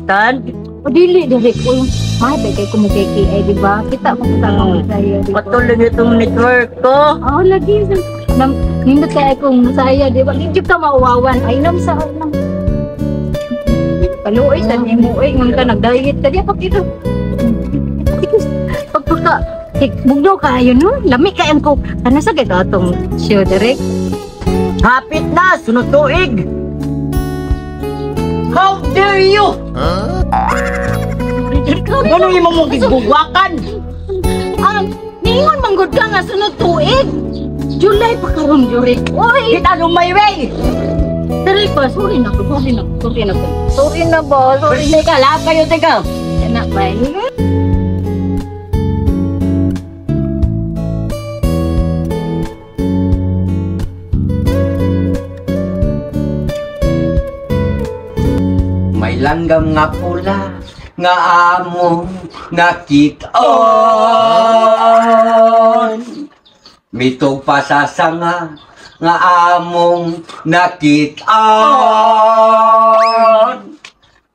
stand. O dili direk uy. May kay kumukiki ay di ba? Kita mo sa akong Bisaya, di ba? Patuloy itong network ko. Oo, lagi. Nindot kaya kung masaya, di ba? Di jud ka mauwawan. Ay, nam sa nam. Paluoy sa nimo, uy. Nung ka nag-diet ka, di pa kito. Pagpaka, bugnaw kayo, no? Lami kayang ko. Ano sa gito atong show, direk? Hapit na, sunod tuig. How dare you? Huh? Ano yung mong gigugwakan? Niingon manggod ka nga sunod tuig. July pa karon, Jurek. Uy! Get out of my way! Dali pa, sorry na ko, sorry na, sorry na ko. Sorry na ba? Sorry na. Teka, lahat kayo, teka. Anak, bye. May langgam nga pula nga among nakitaan. Mitog pa sa sanga nga among nakitaan.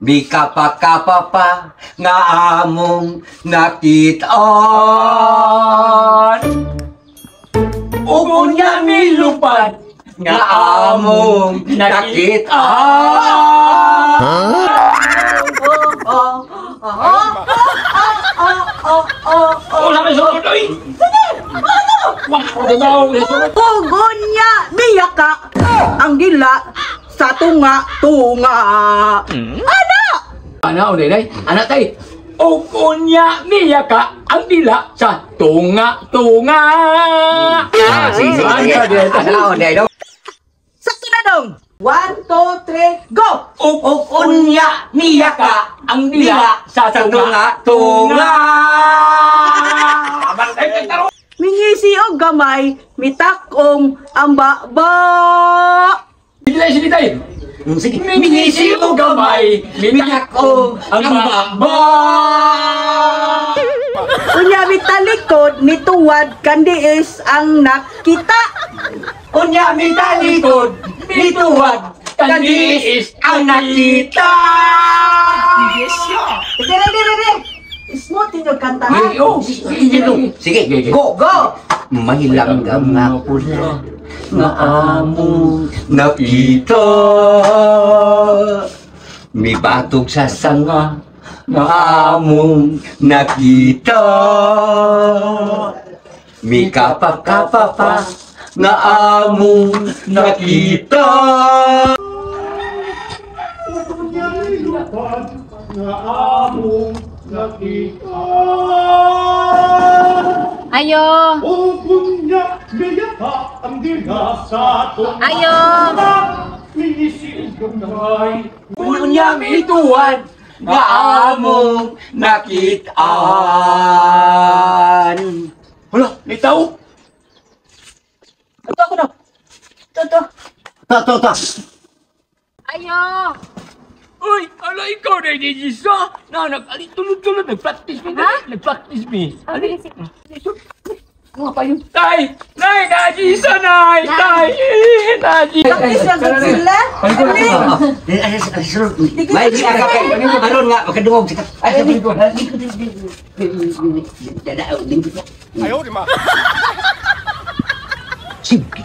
Mikapa-kapa pa nga among nakitaan. Ug unya milupad nga among nakitaan. Pugonya miyaka ang dila sa tunga tunga. Ana! Ana, unay, ana tay. Ugunya miyaka ang dila sa tunga tunga. Sige, sige, sige. Ana, unay, no? Sakto na dong. 1, 2, 3, go! Ugunya miyaka ang dila sa tunga tunga. Mingisi og gamay, mitakong ang baba. Sige, sige, tay. Sige. Mingisi og gamay, mitakong ang baba. Unya mitalikod nituwad kandiis ang nakita. Unya mitalikod nituwad kandiis ang nakita. Dire, dire, dire. Smooth inyo kanta, ha? Sige, go! Go! May langgam nga pula nga among nakita. Mibatog sa sanga nga among nakita. Mikapa-kapa pa nga among nakita. Nga among nakita. Ayo! Ayo! Unya mituwad nga among nakitaan. Hala, may tao. Ito ako na. Ito, ito. To, to, to. Ayo! Uy, ala ikaw na ni Gisa. Na nag-tulod-tulod, nag-practice mi. Nag-practice mi. Ali. Ano pa yun? Tay! Nay! Na Gisa, nay! Tay! Na Gisa! Practice lang gud sila. May di ka kay aron nga makadungog sa ay Ayaw, di ma. Sige.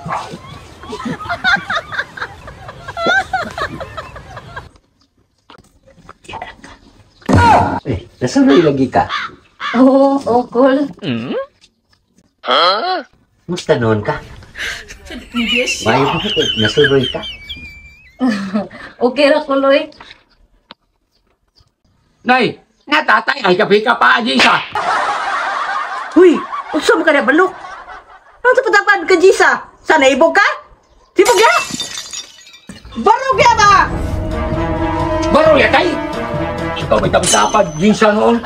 Eh, nasunoy lagi ka. Oo, oh, cool. Huh? Musta noon ka? Mayo ka kay nasunoy ka. Okay ra kuloy. Nay, natatay ay kapi ka pa, Gisa. Huy, unsa man ka na balok? Ano sa patapad ka, Gisa? Sana ibog ka? Sibog ya? Barog ya ba? Barog ya, tay? Ikaw may tapad, Gisa noon.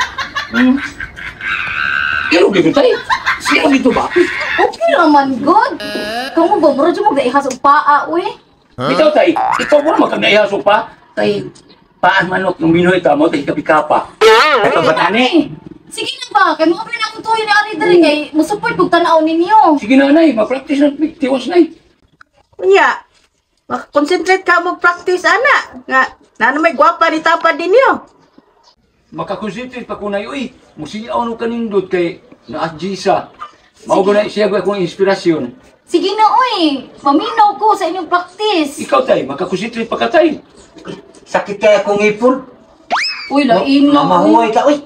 Pero dito, tay. Sino dito ba? Okay naman, good. Kamu ba, bro, mo gaihas og paa, uy. Ikaw, tay. Ikaw mo naman kang naihas og pa. Tay, paan manok yung binuhay ka mo, tay, kapi-kapa. Ay, pabatani. Sige na ba? Kaya mga na akong tuyo ni Ari diri kay musupport kog tan-aw ninyo. Sige na, nay. Ma-practice na. Tiwas, nay. Unya, makakonsentrate ka mo practice, ana. Nga, na may gwapa ni tapad ninyo. Makakonsentrate pa ko na uy. Musiaw no kanindot kay naas Jisa. Mao na siya akong inspirasyon. Sige na, oy. Paminaw ko sa inyong practice. Ikaw tay, makakonsentrate pa ka tay. Sakit kaya akong ipon. Uy, lain na. Mamahuay ta, uy.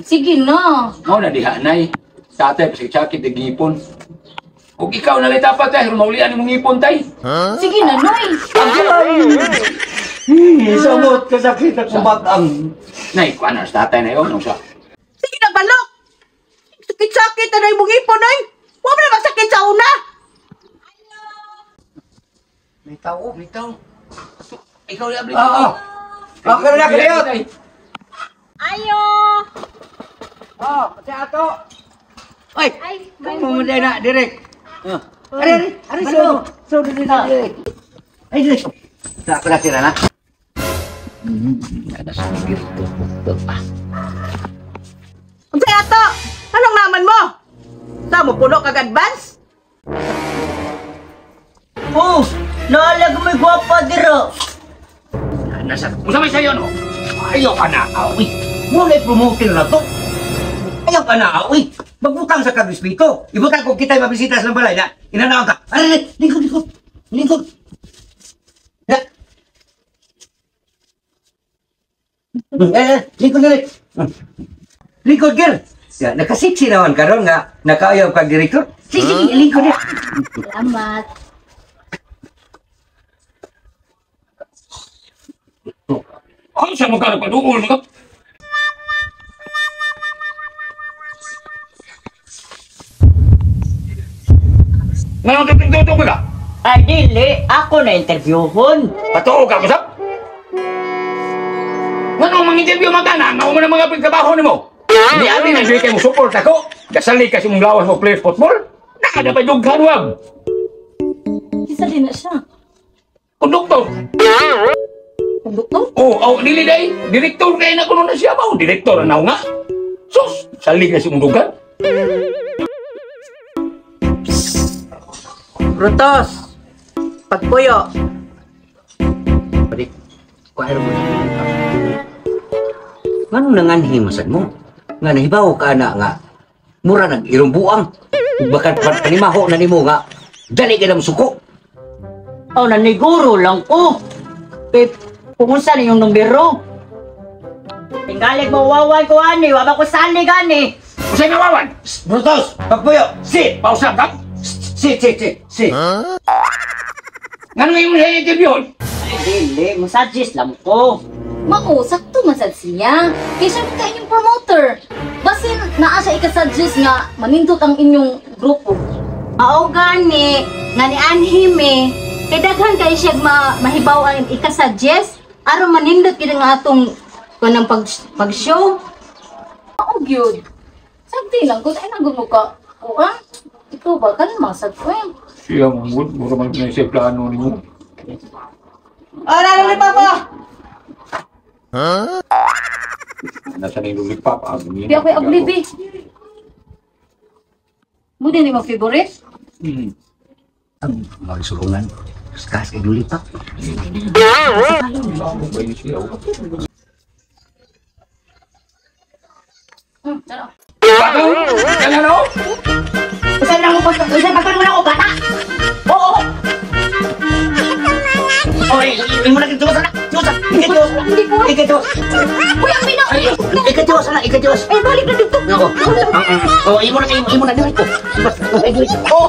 Sige na. Mao na diha nay. Tatay pasakit sakit ngipon. Ug ikaw na lay dapat tay, maulian imong ngipon tay. Sige na, Noy. Samot ka sakit akong bagang. Nay, kuan na sa tatay na yon unsa. Sige na, balok! Sakit-sakit na na imong ipon, oy! Wa man na masakit sa una! May tao. May tao. Ikaw na abli. Ah, ah. Okay na kayo. Ayo. Oh, si ato. Oy, Ay, kamu mo na direk. Are, are, are, so, so, direk. Ay, direk. Tak pernah sila na. Ada sa girto pa. Unsay ato? Anong naman mo? Sa mo puno kag advance? Oh, naalag may gwapa dira. Nasa, unsa may sayo no? Ayaw ka na, awi. Muna promoter na to. Ayaw ka na, awi. Magbutang sa kagrespeto. Ibutang kung kita'y mabisita sa balay na. Inanaw ka. Are, are, lingkod, lingkod. Lingkod. Ya. Eh, lingkod, lingkod. Lingkod, girl. Ya, nakasiksi naman karon nga nakaayaw kag direktor. Sige, sige, lingkod. Salamat. Ano sa mga nagpaduol mga? Ngayon tutong-tutong ka? Ay, dili. Ako na interviewhon. Patuo ka, kusap? Ngano mang interview man ka na? Ngano man ang mga pagtrabaho nimo? Hindi abi na kayo mo support ako. Kasali kasi mong lawas mo play football. Nakada pa dughan wag. Kisa din na siya. Konduktor. Konduktor? Oh, oh, dili day. Direktor kay na kuno na siya ba? Direktor na nga. Sus, sali kasi mong dughan. Brutos! Pagpuyo! Balik, kuha mo na. Ngano nanganhi masad mo? Nga nahibaw ka na nga mura nag irong buang. Baka panimaho na nimo nga dali ka na suko. Oh, naniguro lang ko. Kay kung unsa na yung numero. Tingalig mo wawan ko ani, wa ba ko salig ani. Usay nawawan. Brutos, pagpuyo, sit, Pausap ka. sit, sit, sit, sit. Ngano ngayon sa interview? Dili, mo suggest lang ko. Mao, sakto man sad siya. Kay siya man ka inyong promoter. Basin naa siya ikasuggest nga manindot ang inyong grupo. Mao gani nga ni anhime kay daghan kay siya mahibaw ang ikasuggest aron manindot gid ang atong kanang pag-show. Mao gyud. Sagdi lang ko ay nagud mo ka. Kuan? Ikaw ba kalma sad ko eh. Siya mong mura man na siya plano nimo. Ora na ni Papa! Nasa na yung lumipap. Di ako oblibi. Mo din mo favorite? Ang mga sulungan, kas kay lulipak. Tara. Ano? Usa na ako pag usa pagkan mo na ako bata. Oo. Oy, imo na kay na. Diyos, ikay Diyos. Hindi ko. Ikay Diyos. Uy, ang bina. Ikay Diyos na, ikay Diyos. Ay, balik na dito. Ako. Oh, imo na imo na diri ko. Oh.